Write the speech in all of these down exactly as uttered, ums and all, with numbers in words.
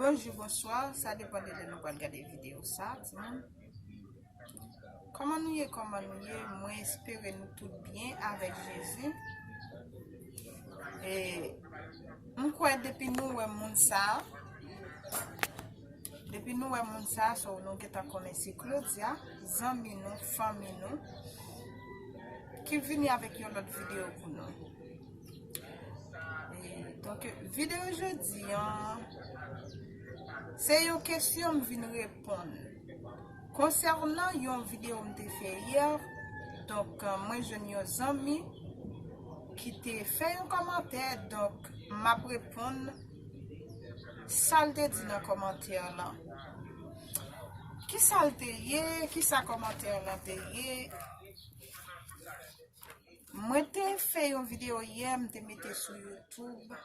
Bonjou, bonswa, sa depann de lè nou pral gade videyo sa, timoun. Kòman nou ye, kòman nou ye? Mwen espere nou tout byen avèk Jezi. E m kwè depi nou wè moun sa, depi nou wè moun sa, so nou gentan konnen se Claudia, zanmi nou, fanmi nou, ki vini avèk yon lòt videyo pou nou. E, donk, videyo jodi an, se yon kesyon m vin reponn. Konsènan yon videyo m te fè yè, donk, mwen jwenn yon zanmi ki te fè yon kòmantè, donk, m ap reponn sa l te di nan kòmantè lan. Kisa l te ye? Kisa kòmantè lan te ye? Mwen te fè yon videyo yè, m te mete sou YouTube,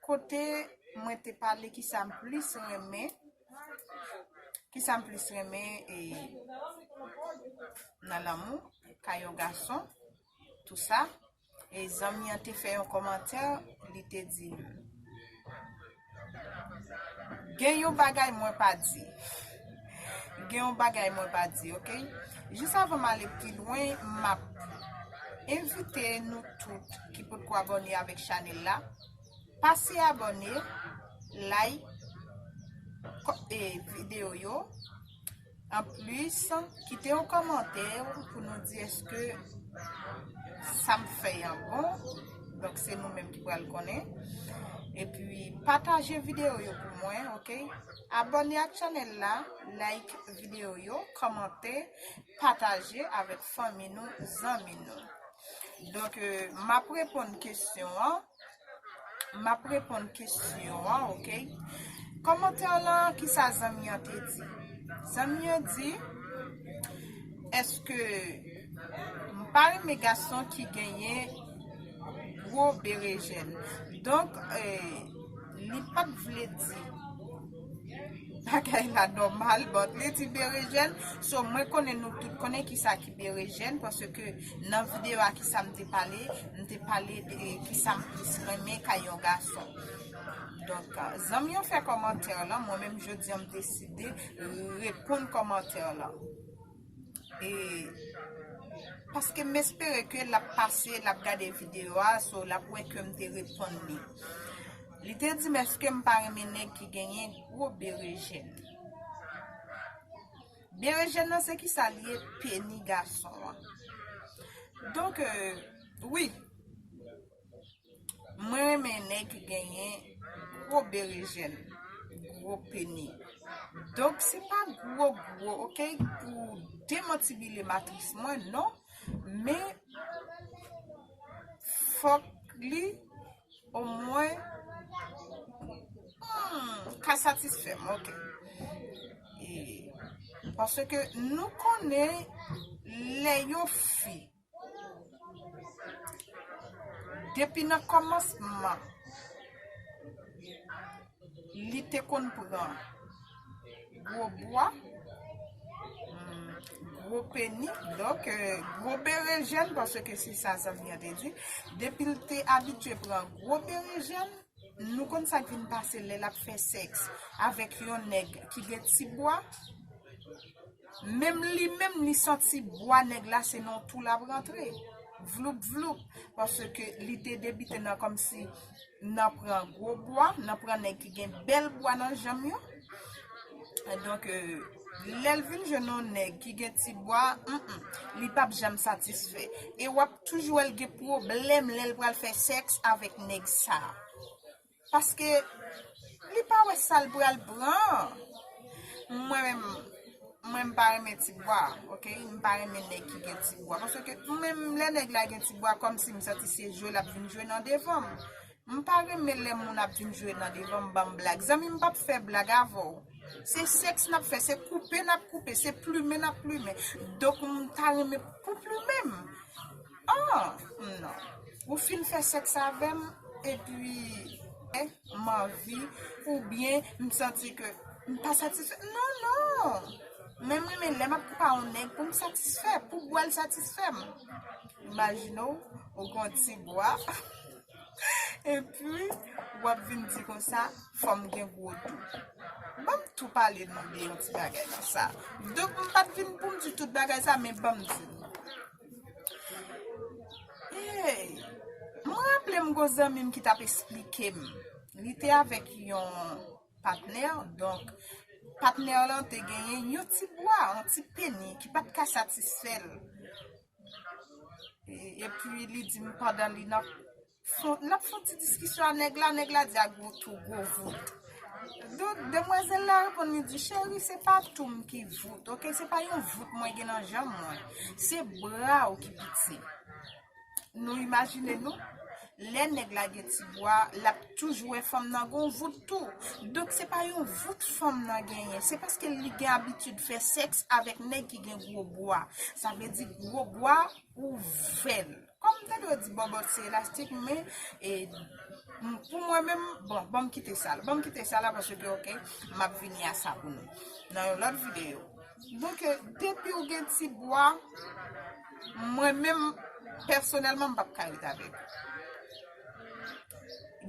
kote mwen te pale kisa m plis renmen, kisa m plis renmen e nan lanmou, kay yon gason, tou sa. E zanmi an te fè yon kòmantè, li te di m, gen yon bagay mwen pa di. Gen yon bagay mwen pa di, oke? Jis avan m ale pi lwen, m ap envite nou tout ki potko abòne avèk chanèl la, pase abòne, like, kò- e videyo yo. Anplis, kite yon kòmantè pou nou di èske sa m fè an bon. Donk, se nou menm ki pral konnen. Epi, pataje videyo yo pou mwen, oke? Abòne ak chanèl la, like videyo yo, kòmante, pataje avèk fanmi nou, zanmi nou. Donk, e, m ap reponn kesyon an. M ap reponn kesyon an, oke? Kòmantè lan, kisa zanmi an te di? Zanmi an di, èske m pa renmen gason ki genyen gwo berejèn? Donk, e, li pa t vle di bagay la nòmal, but li di berejèn. So, mwen konnen nou tout konnen kisa ki berejèn, paske nan videyo a kisa m te pale, m te pale de kisa m plis renmen kay yon gason. Donk, zanmi an fè kòmantè lan, mwen menm jodi an m deside reponn kòmantè lan. E paske m espere ke l ap pase, l ap gade videyo a, so l ap wè ke m te reponn li. Li te di m, èske m pa renmen nèg ki genyen gwo berejèn? Berejèn nan se kisa l ye? Peni gason an. Donk, e, wi, mwen renmen nèg ki genyen gwo berejèn, gwo peni. Donk, se pa gwo, gwo, oke, pou demantibile matris mwen, non. Men, fòk li omwen, hmm, ka satisfè m, oke. E, paske nou konnen lè yon fi, depi nan kòmansman, li te konn pran gwo bwa, hmm, gwo peni, donk, e, gwo berejèn, paske se sa zanmi an te di. Depi l te abitye pran gwo berejèn, nou konn sa k vin pase lè l ap fè sèks avèk yon nèg ki gen ti bwa. Menm li menm, li santi bwa nèg la, se nan tou l ap rantre. Vloup, vloup. Paske li te debite nan kòmsi nan pran gwo bwa, nan pran nèg ki gen bèl bwa nan janm yo. Donk, e, lè l vin jwenn yon nèg ki gen ti bwa, mm, mm, li p ap janm satisfè. E w ap toujou wè l gen pwoblèm lè l pral fè sèks avèk nèg sa. Paske li pa wè sa l pral pran. Mwen menm, mwen m pa renmen ti bwa, oke? M pa renmen nèg ki gen ti bwa. Paske mwen menm, lè nèg la gen ti bwa, kòmsi m santi se jwe l ap vin jwe nan devan m. M pa renmen lè moun ap vin jwe nan devan m, ban m blag. Zanmi m, p ap fè blag avè w. Se sèks n ap fè, se koupe n ap koupe, se plimen n ap plimen. Donk, m ta renmen pou plimen m. Ah, non. Ou fin fè sèks avè m, epi, eh, m anvi, oubyen m santi ke m pa satisfè. Non, non. Men m renmen lè m ap koupe a yon nèg pou m satisfè, pou bwa l satisfè m. Imajine w, ou gon ti bwa. Epi, w ap vin di konsa, fò m gen gwo tou. Ban m tou pale nou de yon ti bagay konsa. Donk, m pa t vin pou m di tout bagay sa, men ban m di nou. Hey, mwen raple m gon zanmi m ki t ap esplike m. Li te avèk yon patnè, donk patnè lan te genyen yon ti bwa, yon ti peni ki pa t ka satisfè l. E, epi li di m pandan li nan fon, l ap fè yon ti diskisyon a nèg la, nèg la di a gwo tou, gwo vout. Donk, demwazèl la reponn li di, cheri, se pa tou m ki vout, oke? Se pa yon vout mwen gen nan janm mwen. Se bra w ki piti. Nou imajine nou, lè nèg la gen ti bwa, l ap toujou wè fanm nan gon vout tou. Donk, se pa yon vout fanm nan genyen. Se paske li gen abitid fè sèks avèk nèg ki gen gwo bwa. Sa vle di gwo bwa ouvè l. Kòm m te dwe di bòbòt se elastik, men e, m- pou mwen menm, bon, ban m kite sa la. Ban m kite sa la paske, oke, m ap vini a sa pou nou nan yon lòt videyo. Donk, e, depi w gen ti bwa, mwen menm, pèsonèlman, m p ap ka ret avèk ou.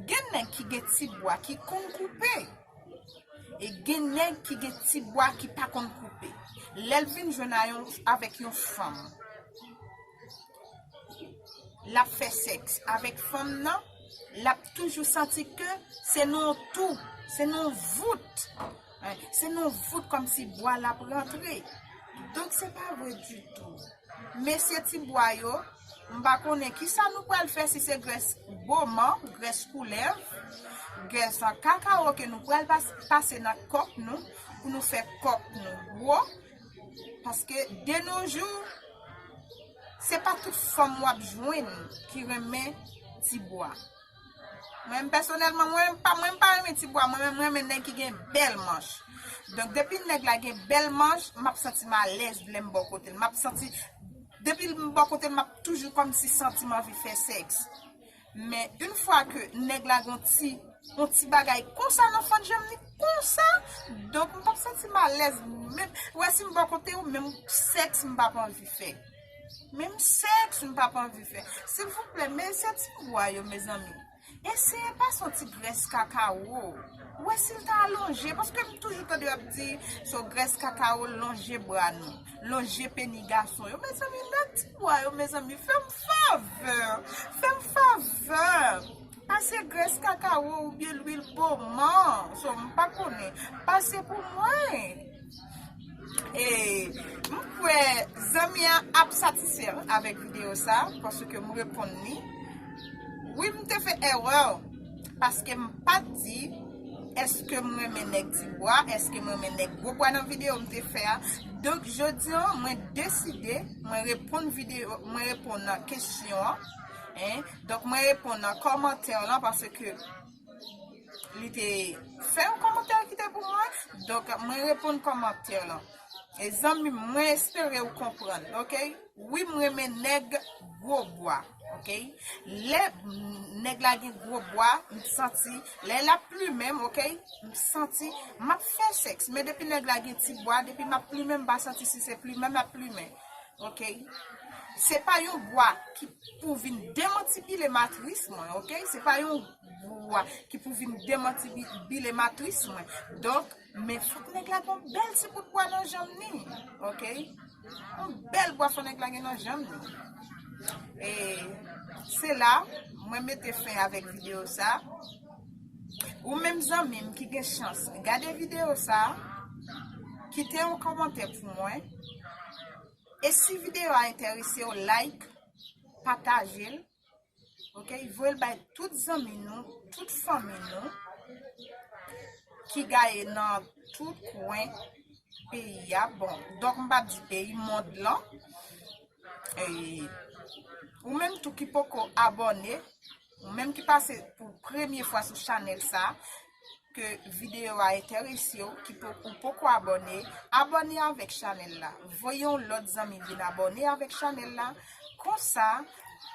Gen nèg ki gen ti bwa ki konn koupe. E gen nèg ki gen ti bwa ki pa konn koupe. Lè l vin jwenn a yon, avèk yon fanm, l ap fè sèks avèk fanm nan, l ap toujou santi ke se nan yon tou, se nan yon vout. Hein, se nan yon vout kòmsi bwa l ap rantre. Donk, se pa vre ditou. Mesye ti bwa yo, m pa konnen kisa nou pral fè, si se grès boman, grès koulèv, grès an kakawo ke nou pral pas- pase nan kòk nou, pou nou fè kòk nou gwo. Paske de nos jours, se pa tout fanm w ap jwenn ki renmen ti bwa. Mwen menm pèsonèlman, mwen pa, mwen pa renmen ti bwa, mwen menm, mwen renmen nèg ki gen bèl manch. Donk, depi nèg la gen bèl manch, m ap santi m alèz lè m bò kote l. M ap santi, depi m bò kote l, m ap toujou kòmsi santi m anvi fè sèks. Men, yon fwa ke nèg la gon ti, yon ti bagay konsa nan fant janm li, konsa, donk, m p ap santi m alèz. Menm, ou wè, si m bò kote w, menm sèks, m p ap anvi fè. Menm sèks, m p ap anvi fè. Silvouplè, mesye ti bwa yo, mezanmi. Eseye pase yon ti grès kakawo. Ou wè si l ta lonje, paske m toujou tande yo ap di, so grès kakawo lonje bra nou, lonje peni gason yo. Mezanmi, nèg ti bwa yo, mezanmi, fè m favè, fè m favè. Pase grès kakawo oubyen lwil boman, so m pa konnen. Pase pou mwen. E m kwè zanmi an ap satisfè avèk videyo sa, paske m reponn li. Wi, m te fè erè, paske m pa t di èske m renmen nèg ti bwa, èske m renmen nèg gwo bwa nan videyo m te fè a. Donk, jodi an, mwen deside, mwen reponn videyo, mwen reponn nan kesyon an. Hein? Donk, mwen reponn nan kòmantè lan, paske li te fè yon kòmantè ki te pou mwen. Donk, mwen reponn kòmantè lan. E zanmi m, mwen espere w konprann, oke? Wi, m renmen nèg gwo bwa, oke? Lè nèg la gen gwo bwa, m santi, lè l ap plimen m, oke? M santi, m ap fè sèks, men depi nèg la gen ti bwa, depi m ap plimen, m pa santi si se plimen m ap plimen, oke? Se pa yon bwa ki pou vin demantibile matris mwen, oke? Se pa yon bwa ki pou vin demantibile matris mwen. Donk, men fòk nèg la gen yon bèl ti bout bwa nan janm ni, oke? Yon bèl bwa fò nèg la gen nan janm ni. E se la, mwen mete fen avèk videyo sa. Ou menm zanmi m ki gen chans gade videyo sa, kite yon kòmantè pou mwen. E si videyo a enterese w, like, pataje l. Oke, voye l bay tout zanmi nou, tout fanmi nou ki gaye nan tout kwen peyi a. Bon, donk m p ap di peyi, mond lan. E ou menm tou ki poko abòne, ou menm ki pase pou premye fwa sou chanèl sa, ke videyo a enterese w, ki po- ou poko abòne, abòne avèk chanèl la. Voye yon lòt zanmi vin abòne avèk chanèl la. Konsa,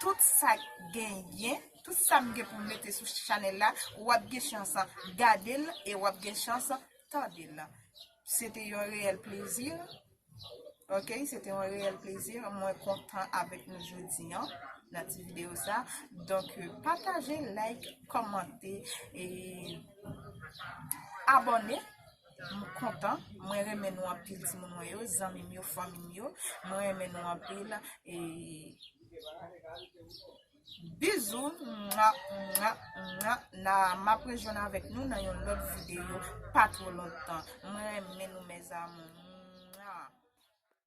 tout sa k genyen, tout sa m gen pou m mete sou chanèl la, w ap gen chans gade l e w ap gen chans tande l. Se te yon reyèl plezi. Oke, se te yon reyèl plezi. Mwen kontan avèk nou jodi an. nan ti videyo sa. Donk, euh, pataje, like, kòmante e abòne. M kontan. Mwen renmen nou anpil, timoun mwen yo, zanmi m yo, fanmi m yo. Mwen renmen nou anpil. E bizou. Mwa, mwa, mwa. Na, m ap rejwenn avèk nou nan yon lòt videyo pa twò lontan. Mwen renmen nou, mes amours. Mwa.